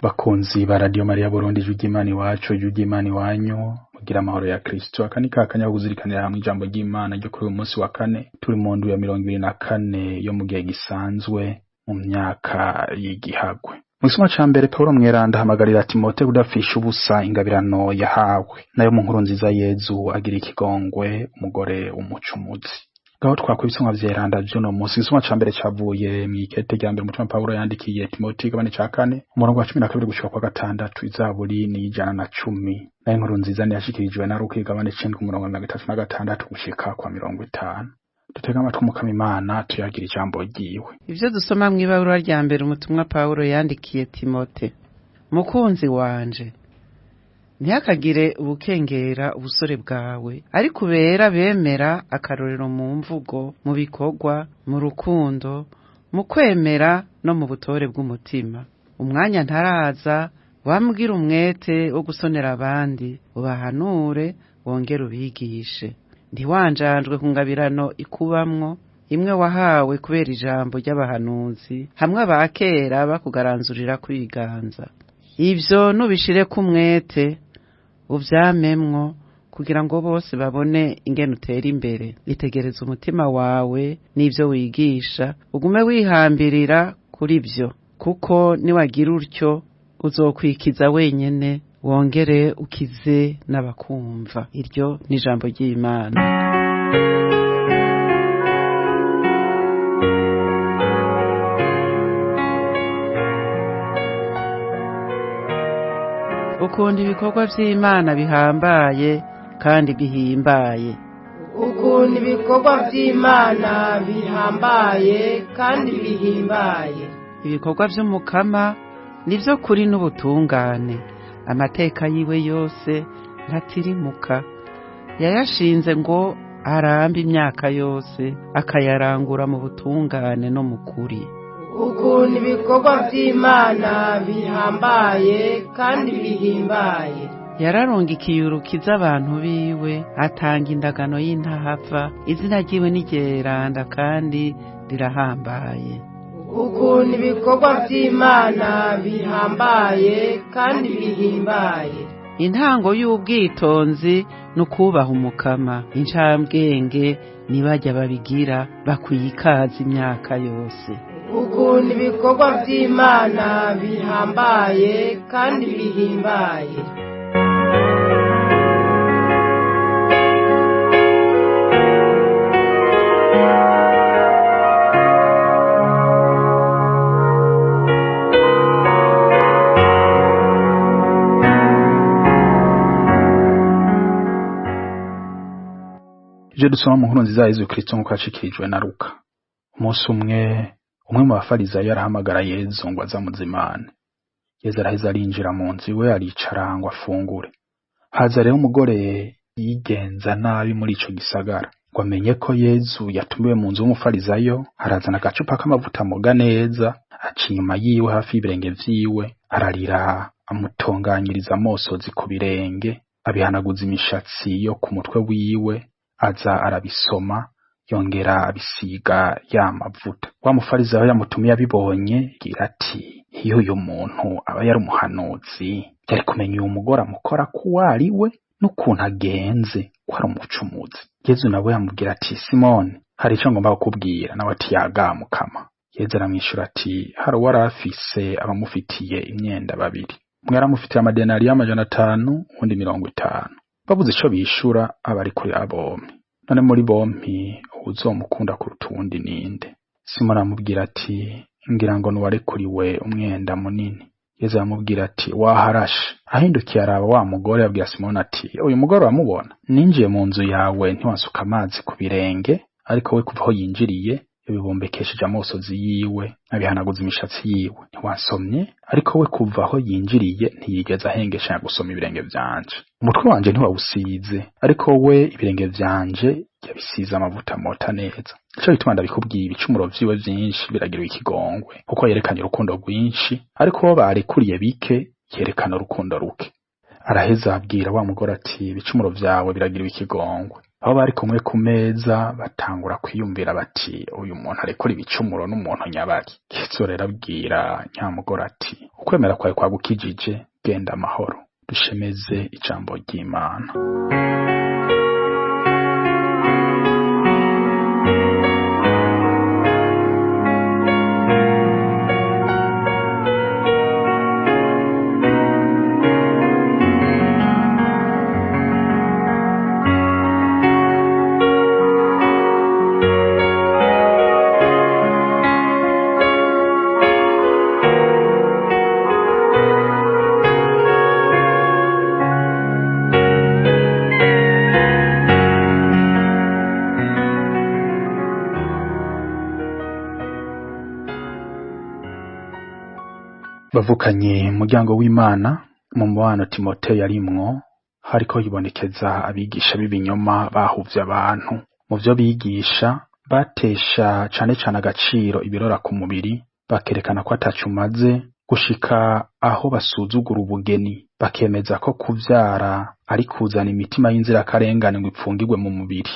Bakunzi ba Radio Maria Burundi, ijwi ry'Imana iwacu, ijwi ry'Imana iwanyu, mugira amahoro ya Kristo. Aka ni kakanya ko kuzirikanira hamwe ijambo ry'Imana ryo kuri uyu munsi wa kane, turi mu ndwi ya 24 yo mu gihe gisanzwe mu myaka y'igihagwe. Mu gisomwa ca mbere, Pawulo mweranda ahamagarira Timote kudapfisha ubusa ingabirano yahawe. Nayo mu nkuru nziza, Yezu agira ikigongwe umugore w'umucumuzi. Ngaho twakora ibisomwa vyeranda vy'uno munsi. Igisomwa ca mbere cavuye mw'ikete rya mbere umutima Pawulo yandikiye Timoti, igabane ca kane, umurongo wa 12 gushika kwa 6, izaburi ni 110. Nayo inkuru nziza niyashikirijwe na Luka, igabane c'indwi, umurongo wa 36 gushika kwa 50. Dutega amatwi Umukama Imana, tuyagira ijambo ryiwe. Ivyo dusoma mw'ibaruwa rya mbere umutumwa Pawulo yandikiye Timote. Mukunzi wanje, ntihakagire ubukengera ubusore bwawe, ariko ubera bemera akarorero mu mvugo, mu bikorwa, mu rukundo, mu kwemera no mu butore bw'umutima. Umwanya ntaraza, wambwira umwete wo gusonera abandi, ubahanure, wongere ubigishe. Ntiwanjanjwe ku ngabirano ikubamwo, imwe wahawe kubera ijambo ry'abahanuzi, hamwe abakera bakugaranzurira kwiganza. Ivyo nubishireko umwete, uvyamemwo, kugira ngo bose babone ingene utera imbere. Itegereza umutima wawe n'ivyo wigisha, ugume wihambirira kuri vyo, kuko niwagira utyo uzokwikiza wenyene, wongere ukize n'abakumva. Iryo ni ijambo ry'Imana. Ukunda ibikorwa vy'Imana bihambaye kandi bihimbaye. Ukuntu ibikorwa vy'Imana bihambaye kandi bihimbaye. Ibikorwa vy'Umukama nivyo kuri n'ubutungane, amateka yiwe yose ntatirimuka. Yayashinze ngo arambe imyaka yose, akayarangura mu butungane no mu kuri. Ukuntu ibikorwa vy'Imana bihambaye kandi bihimbaye. Yararungikiye urukiza abantu biwe, atanga indagano y'intahava. Izina ryiwe ni ryeranda kandi rirahambaye. Ukuntu ibikorwa vy'Imana bihambaye kandi bihimbaye. Intango y'ubwitonzi ni ukubaha Umukama. Incabwenge nibajya babigira, bakwiye ikaze imyaka yose. Ukuntu ibikorwa vy'Imana bihambaye kandi bihimbaye. Ivyo dusoma mu nkuru nziza ya Yezu Kristo nk'uko yashikirijwe na Luka. Umunsi umwe, umwe mu bafarizayo arahamagara Yezu ngo aze amuzimane. Yezu araheza arinjira mu nzu iwe, aricara ngo afungure. Haza rero umugore yigenza nabi muri ico gisagara, ngo amenye ko Yezu yatumiwe mu nzu y'umufarizayo, arazana agacupa k'amavuta amoga neza, aca inyuma yiwe hafi y'ibirenge vyiwe, ararira, amutonganyiriza amosozi ku birenge, abihanaguza imishatsi yo ku mutwe wiwe, aza arabisoma, yongera abisiga ya mavuta. Wa mufarizayo yamutumiye abibonye, agira ati: iyo uyu muntu aba yari umuhanuzi, yari kumenya uyu mugore amukora ko uwo ari we n'ukuntu agenze, ko ari umucumuzi. Yezu nawe yamubwira ati: Simoni, hari ico ngomba kukubwira. Nawe ati: yagamukama. Yezu aramwishura ati: hari uwari afise abamufitiye imyenda babiri, umwe yaramufitiye amadenariyo 500, uwundi 50. Babuze ico bishura, aba ari kuri abompi. None muri bompi uwuzomukunda kuruta uwundi ninde? Simoni aramubwira ati: ngira ngo nuwarekuriwe umwenda munini. Yezu aramubwira ati: waharashe. Ahindukiye araba wa mugore, abwira Simoni ati: uyu mugore uramubona? Ninjiye mu nzu yawe ntiwansuka amazi ku birenge, ariko we kuva aho yinjiriye yabibombekesheje amosozi yiwe, abihanaguza imishatsi yiwe. Ntiwansomye, ariko we kuva aho yinjiriye ntiyigeze ahengeshanya gusoma ibirenge vyanje. Umutwe wanje ntiwawusize, ariko we ibirenge vyanje yabisize amavuta amota neza. Nico gituma ndabikubwiye, ibicumuro vyiwe vyinshi biragirwa ikigongwe, kuko yerekanye urukundo rwinshi, ariko bo barekuriye bike, yerekana urukundo ruke. Araheza abwira wa mugore ati: ibicumuro vyawe biragirwa ikigongwe. Aho bari kumwe ku meza batangura kwiyumvira bati: uyu muntu arekura ibicumuro n'umuntu nyabaki. Yesu rero abwira nyamugore ati: Ukwemera kwawe kwagukijije, genda amahoro. Dushemeze ijambo ry'Imana. Bavukanye umuryango w'Imana, mu mubano Timoteyo yarimwo hariko hibonekeza abigisha b'ibinyoma bahuvye abantu. Mu vyo bigisha batesha cane cane agaciro ibirora ku mubiri, bakerekana ko ataco umaze, gushika aho basuzugura ubugeni, bakemeza ko kuvyara ari kuzana imitima y'inzirakarengane ngo ipfungirwe mu mubiri.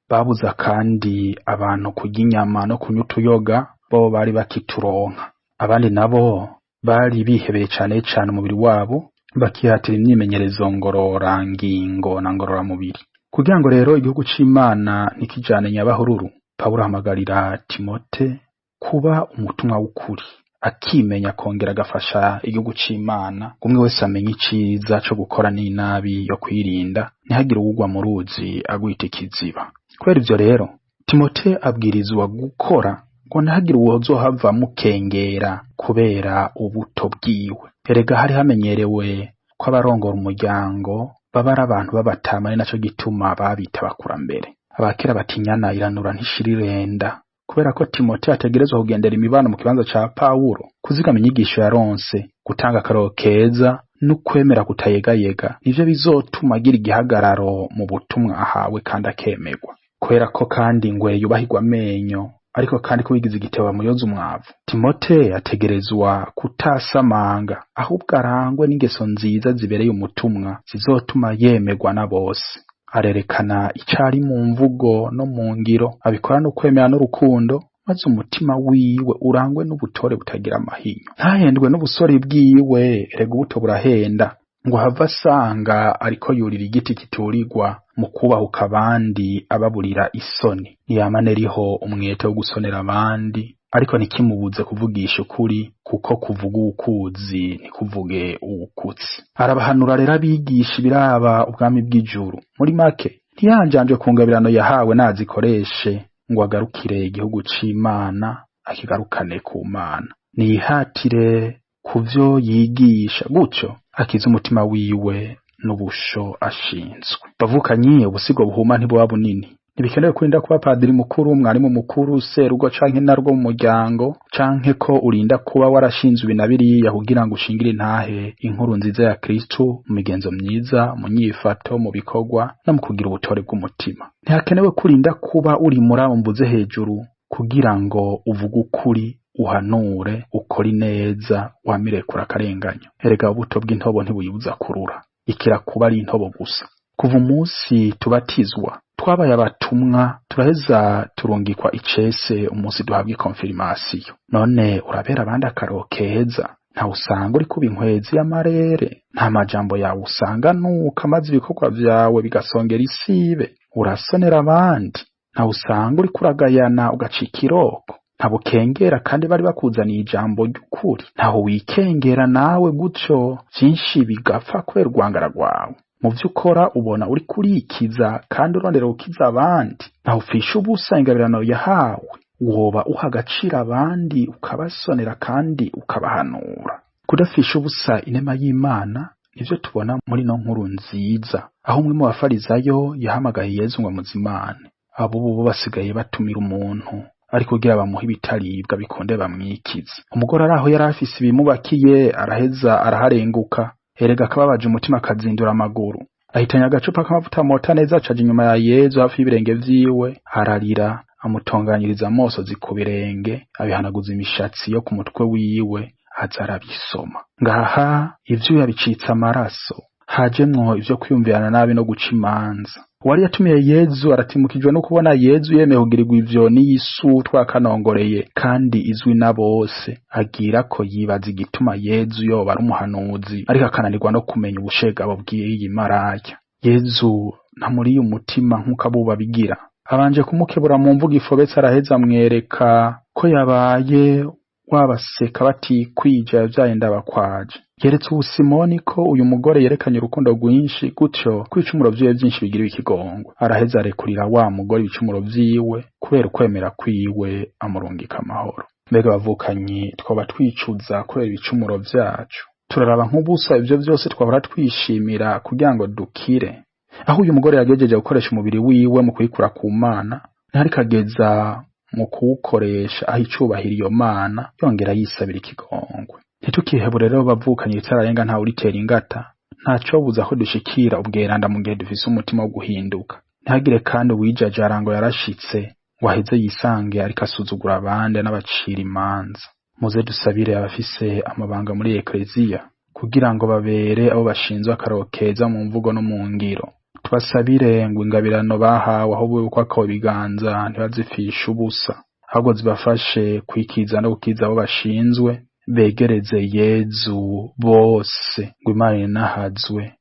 Babuza kandi abantu kurya inyama no kunywa utuyoga, bo bari bakituronka. Abandi nabo bari bihebeye cane cane umubiri wabo, bakihatira imyimenyerezo ngororangingo na ngororamubiri. Kugira ngo rero igihugu c'Imana ntikijane nyabahururu, Pawulo ahamagarira Timote kuba umutumwa w'ukuri, akimenya akongera agafasha igihugu c'Imana, ngo umwe wese amenye iciza co gukora n'inabi yo kwirinda, ntihagire uwugwa mu ruzi agwita ikiziba. Kubera ivyo rero, Timote abwirizwa gukora ngo ntihagire uwozohava amukengera kubera ubuto bwiwe. Erega hari hamenyerewe ko abarongora umuryango baba ari abantu b'abatama, ari naco gituma babita abakurambere. Abakera bati inyana iranura ntishira irenda. Kubera ko Timoteyo ategerezwa kugendera imibano mu kibanza ca Pawulo, kuzigama inyigisho yaronse, gutanga akarorero keza n'ukwemera kutayegayega, nivyo bizotuma agira igihagararo mu butumwa ahawe kandi akemerwa. Kubera ko kandi ingwe yubahirwa amenyo, ariko kandi ko wigize igitebo bamuyoza umwavu. Timote ategerezwa kutasamanga, ahubwo arangwe n'ingeso nziza zibereye umutumwa zizotuma yemerwa na bose. Arerekana icari mu mvugo no mu ngiro, abikora no kwemera n'urukundo, maze umutima wiwe urangwe n'ubutore butagira amahinyu. Ntahendwe n'ubusore bwiwe, erega ubuto burahenda, ngo ahave asanga ariko yurira igiti kiturirwa mu kubahuka abandi ababurira isoni. Niyamane riho umwete wo gusonera abandi, ariko ntikimubuze kuvugisha ukuri, kuko kuvuga uwukuzi ntikuvuge uwukutse. Arabahanura rero abigisha ibiraba ubwami bw'ijuru. Muri make, ntiyanjanje ku ngabirano yahawe nazikoreshe ngo agarukire igihugu c'Imana, akigarukane ku Mana. Niyihatire kuvyo yigisha, gutyo akize umutima wiwe n'ubusho ashinzwe. Bavukanyi, ubusigo buhuma ntibuba bunini. Ntibikenewe kurinda kuba padiri mukuru, umwarimu mukuru, serugo canke narwo mu muryango, canke ko urinda kuba warashinzwe ibi na biriya kugira ngo ushingire intahe inkuru nziza ya Kristo mu migenzo myiza, mu nyifato, mu bikorwa no mu kugira ubutore bw'umutima. Ntihakenewe kurinda kuba uri muri abo mvuze hejuru kugira ngo uvuge ukuri, uhanure, ukore ineza, wamire kure akarenganyo. Erega ubuto bw'intobo ntibuyibuza kurura, ikira kuba ari intobo gusa. Kuva umunsi tubatizwa twabaye abatumwa, turaheza turungikwa icese umunsi duhabwa ikonfirimasiyo. None urabera abandi akaro keza, ntawe usanga uri kuba inkwezi y'amarere, nta majambo yawe usanga nuka, maze ibikorwa vyawe bigasongera isibe. Urasonera abandi, ntawe usanga uriko uragayana ugacika iroko, ntabukengera kandi bari bakuzaniye ijambo ry'ukuri, ntaho wikengera nawe gutyo vyinshi bigapfa kubera urwangara rwawe. Mu vyo ukora ubona uriko urikiza kandi urondera gukiza abandi, ntaho upfisha ubusa ingabirano yahawe, woba uha agaciro abandi ukabasonera kandi ukabahanura. Kudapfisha ubusa inema y'Imana nivyo tubona muri no nkuru nziza, aho umwe mu bafarizayo yahamagaye Yezu ngo amuzimane. Abo bo basigaye batumira umuntu ariko kugira bamuhe ibitaribwa bikunde bamwikize. Umugore araho yari afise ibimubakiye araheza araharenguka, erega akababaje umutima akazindura amaguru. Ahitanye agacupa k'amavuta mota neza acaja inyuma ya Yezu hafi y'ibirenge vyiwe, ararira, amutonganyiriza amosozi ku birenge, abihanaguza imishatsi yo ku mutwe wiwe, aza arabisoma. Ngaha ivyuya bicitse amaraso, hajemwo ivyo kwiyumvirana nabi no guca imanza. Uwari yatumiye Yezu aratimukijwe no kubona Yezu yemeye kugirirwa ivyo n'iyisu twakanongoreye kandi izwi na bose. Agira ko yibaza igituma Yezu yoba ari umuhanuzi, ariko akananirwa no kumenya ubushegabo bw'iyi maraya. Yezu ntamuriye umutima nk'uko abuba bigira. Abanje kumukebura mu mvugo ifobetse, araheza amwereka ko yabaye wabaseka batikwije yavyaye ndabakwaje. Yeretse ubu Simoni ko uyu mugore yerekanye urukundo rwinshi, gutyo ko ibicumuro vyiwe vyinshi bigiriwe ikigongwe. Araheza arekurira wa mugore ibicumuro vyiwe kubera ukwemera kwiwe, amurungika amahoro. Mbega bavukanyi, twoba twicuza kubera ibicumuro vyacu? Turaraba nk'ubusa ivyo vyose twahora twishimira kugira ngo dukire. Aho uyu mugore yagejeje gukoresha umubiri wiwe mu kuyikura ku Mana, ntihariko ageza mu kuwukoresha aho icubahiro iyo Mana, yongera yisabira ikigongwe. Ntitukihebure rero bavukanye, itararenga ntawe uritera ingata. Ntacobuza ko dushikira ubweranda mu gihe dufise umutima wo guhinduka. Ntihagire kandi uwijajara ngo yarashitse, ngo aheze yisange ariko asuzugura abandi n'abacira imanza. Muze dusabire abafise amabanga muri ekleziya kugira ngo babere abo bashinzwe akarorero keza mu mvugo no mu ngiro. Tubasabire ngo ingabirano bahawe aho bubikwako ibiganza ntibazifishe ubusa, ahubwo zibafashe kwikiza no gukiza abo bashinzwe, begereze Yezu bose ngo Imana inahazwe.